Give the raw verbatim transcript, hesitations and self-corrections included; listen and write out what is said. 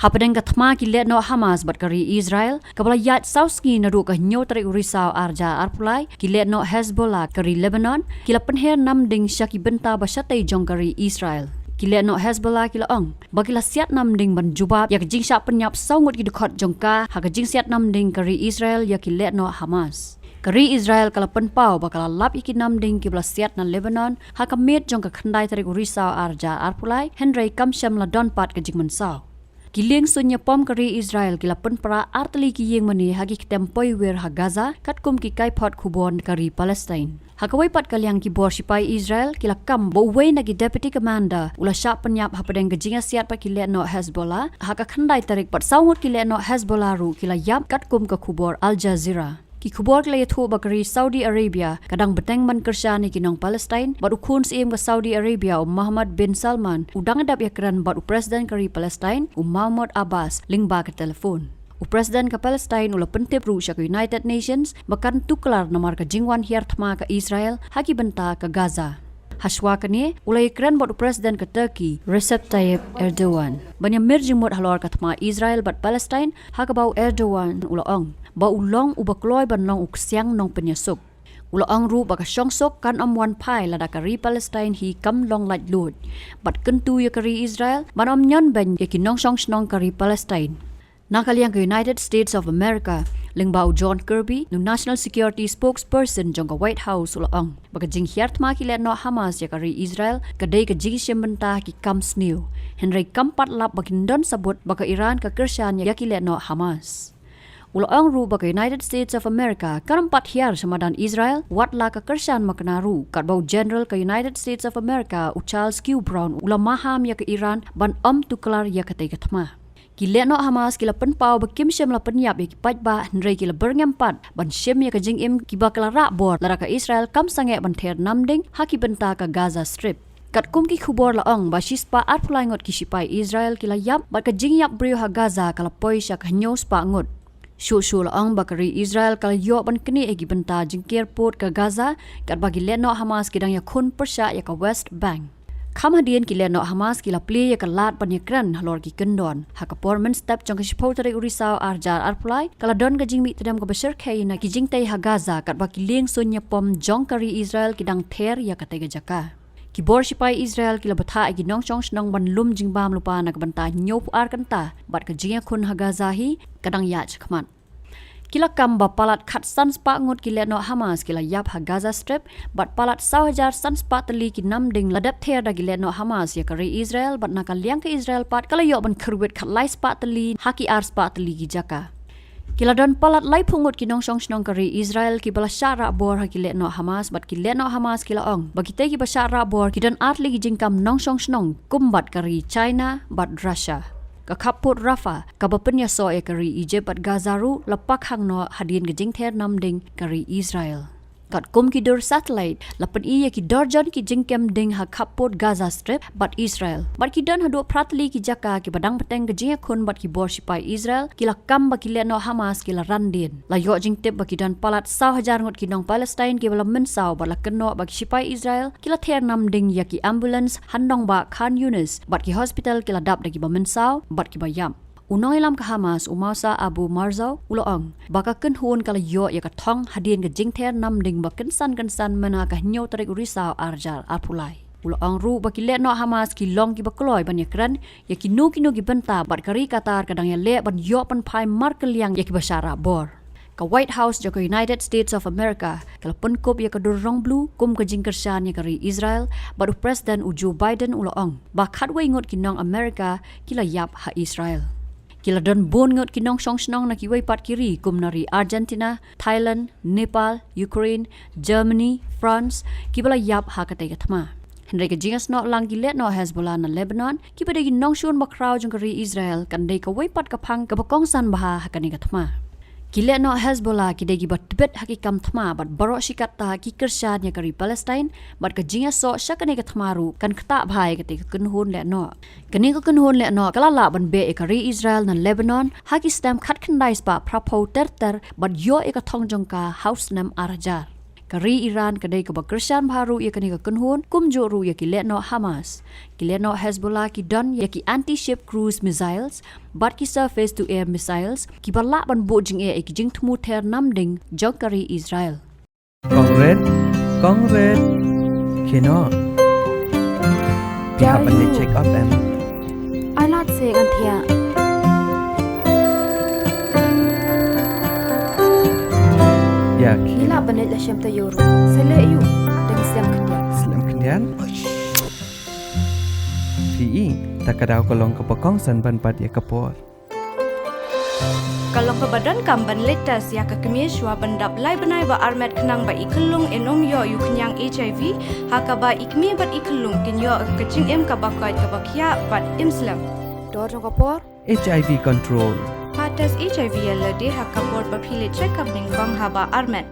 Hapdeng ka thma ki lehnoh Hamas bad ka ri Israel, kaba la ïaid saw sngi naduh ka hynñiew tarik u Risaw ar hajar arphew lai, ki lehnoh Hezbollah ka ri Lebanon ki la pynher namding sha ki bynta ba shatei jong ka ri Israel. Ki lehnoh Hezbollah ki la ong ba ki la siat namding ban jubab ïa ka jingshah pynïap saw ngut ki dkhot jong ka ha ka jingsiat namding ka ri Israel ïa ki lehnoh Hamas. Ka ri Israel ka la pynpaw ba ka la lap ïa ki namding kiba la siat na Lebanon ha ka miet jong ka khyndai tarik u Risaw ar hajar arphew lai, hynrei kam shym la don pat ka jingmynsaw. Ki liengsuiñ ïapom ka ri Israel ki la pynpra artylli ki ïingmane ha ki ktem poiwir ha Gaza, katkum ki kaiphod khubor ka ri Palestine. Ha kawei pat ka liang, ki bor shipai Israel ki la kam ba uwei na ki deputy commander u la shah pynïap hapdeng ka jingïasiat bad ki lehnoh Hezbollah ha ka khyndai tarik, bad saw ngut ki lehnoh Hezbollah ruh ki la ïap, katkum ka khubor Al Jazeera. Ki khubor ki la ïathuh ba ka ri Saudi Arabia ka dang bteng ban kyrshan ïa ki nong Palestine, bad u khun syiem ka Saudi Arabia u Mohammed bin Salman u dang dep ïakren bad u President ka ri Palestine u Mahmoud Abbas lyngba ka telephone. U President ka Palestine u la pyntip ruh sha ka United Nations ba kan tuklar namar ka jingwan hiar thma ka Israel ha ki bynta ka Gaza. Hashwa kane, u la ïakren bad u President ka Turkey, Recep Tayyip Erdogan, ban ïamir jingmut halor ka thma Israel bad Palestine, ha kaba u Erdogan u la ong ba u long uba kloi ban long u ksiang nongpynïasuk. U la ong ruh ba ka shongsuk kan ym wan phai lada ka ri Palestine hi kam long laitluid, bad kyntu ïa ka ri Israel ban ym ñion beiñ ïa ki nongshong shnong ka ri Palestine. Na ka liang ka United States of America, lyngba u John Kirby, u National Security Spokesperson jong ka White House, u la ong ba ka jinghiar thma ki lehnoh Hamas ïa ka ri Israel ka dei ka jingshim bynta ha ki kam sniew, hynrei kam pat lap ba kin don sabut ba ka Iran ka kyrshan ïa ki lehnoh Hamas. U la ong ruh ba ka United States of America kan ym pat hiar sha madan Israel wat la ka kyrshan makna ruh, katba u General ka United States of America u Charles Q Brown u la maham ïa ka Iran ban ym tuklar ïa katei ka thma. Ki lehnoh Hamas ki la pynpaw ba kim shym la pynïap ïa ki paidbah, hynrei ki la byrngem pat ban shim ïa ka jingim kiba ka la rah bor lada ka Israel kam sangeh ban ther namding ha ki bynta ka Gaza Strip. Katkum ki khubor la ong ba shispah arphew lai ngut ki shipai Israel ki la ïap, bad ka jingïap briew ha Gaza ka la poi sha ka hynñiew spah ngut. Shuh shuh la ong ba ka ri Israel ka la ïoh ban knieh ïa ki bynta jingker pud ka Gaza, katba ki lehnoh Hamas ki dang ïakhun pyrshah ïa ka West Bank. Kham hadien, ki lehnoh Hamas ki la plie ïa ka lad ban ïakren halor ki kyndon. Ha ka por mynstep jong ka shiphew tarik u Risaw ar hajar arphew lai, ka la don ka jingmih tdem kaba shyrkhei na ki jingtei ha Gaza, katba ki liengsuiñ ïapom jong ka ri Israel ki dang ther ïa katei ka jaka. Ki bor shipai Israel ki la bthah ïa ki nongshong shnong ban lum jingbam lypa na ka bynta hynñiewphew ar kynta, bad ka jingïakhun ha Gaza hi ka dang ïaid shakhmat. Ki la kam ba palat khatsan spah ngut ki lehnoh Hamas ki la ïap ha Gaza Strip, bad palat saw hajar san spah tylli ki namding la dep ther da ki lehnoh Hamas ïa ka ri Israel, bad na ka liang ka Israel pat ka la ïoh ban kyrwit khatlai spah tylli ha ki ar spah tylli ki jaka. Ki la don palat laiphew ngut ki nongshong shnong ka ri Israel kiba la shah rah bor ha ki lehnoh Hamas, bad ki lehnoh Hamas ki la ong ba kitei kiba shah rah bor ki don artylli ki jingkam nongshong shnong, kum bad ka ri China bad Russia. Ka khappud Rafah, kaba pynïasoh ïa ka ri Egypt bad Gaza ruh, la pakhang noh hadien ka jingther namding ka ri Israel. Katkum ki dur satellite, la pyni ïa ki dorjon ki jingkem ding ha khappud Gaza Strip bad Israel. Bad ki don haduh phra tylli ki jaka kiba dang bteng ka jingïakhun bad ki bor shipai Israel, ki la kam ba ki lehnoh Hamas ki la ran dien. La ïoh jingtip ba ki don palat saw hajar ngut ki nong Palestine kiba la mynsaw, bad la kynnoh ba ki shipai Israel ki la ther namding ïa ki ambulance ha nongbah Khan Younis, bad ki hospital ki la dap da kiba mynsaw bad kiba ïap. U nongïalam ka Hamas, u Moussa Abu Marzouk, u la ong ba ka kynhun ka la ïoh ïa ka thong hadien ka jingther namding ba kynsan kynsan mynha ka hynñiew tarik u Risaw ar hajar arphew lai. U la ong ruh ba ki lehnoh Hamas ki long kiba kloi ban ïakren ïa kino kino ki bynta bad ka ri Qatar ka dang ïaleh ban ïoh pynphai markylliang ïa kiba shah rah bor. Ka White House jong ka United States of America ka la pynkup ïa ka dur rong blue kum ka jingkyrshan ïa ka ri Israel, bad u President u Joe Biden u la ong ba khatwei ngut ki nong America ki la ïap ha Israel. Ki la don bun ngut ki nongshong shnong na kiwei pat ki ri, kum na ri Argentina, Thailand, Nepal, Ukraine, Germany, France, kiba la ïap ha katei ka thma. Hynrei ka jingïasnoh lang ki lehnoh Hezbollah na Lebanon, kiba dei ki nongshun bakhraw jong ka ri Israel, kan dei kawei pat ka phang kaba kongsan bha ha kane ka thma. Ki lehnoh Hezbollah ki dei kiba tbit ha ki kam thma, bad baroh shi katta ki kyrshan ïa ka ri Palestine, bad ka jingïasoh sha kane ka thma ruh kan ktah bha ïa katei ka kynhun lehnoh. Kane ka kynhun lehnoh ka la lah ban beh ïa ka ri Israel na Lebanon ha ki snem khatkhyndai spah phraphew ter ter, bad ïoh ïa ka thong jong ka ha u snem ar hajar. Ka ri Iran ka dei kaba kyrshan bha ruh ïa kane ka kynhun, kumjuh ruh ïa ki lehnoh Hamas. Ki lehnoh Hezbollah ki don ïa ki anti-ship cruise missiles bad ki surface-to-air missiles kiba lah ban buh jingeh ïa ki jingthmu ther namding jong ka ri Israel. Kong Rit, Kong Rit. Kino? Phi hap ban leit check up em? Ai lad se ngan thiah. Ïa, ngi lah ban leit la shem taïew ruh. Sa leh aïu? Dang slem khyndiat. Slem khyndiat? Phi i, ta ka daw ka long kaba kongsan ban bat ïa ka por. Ka long kaba donkam ban leit test ïa ka kmie shuwa ban dap lai bnai ba armet khnang ba i khyllung in ym ïoh ïa u khñiang H I V, ha kaba i kmie bad i khyllung kin ïoh ka jingim kaba koit kaba khiah bad im slem. Dor jong ka por. H I V control. Pha test H I V ïa lade ha ka por ba phi leit check up nyngkong haba armet.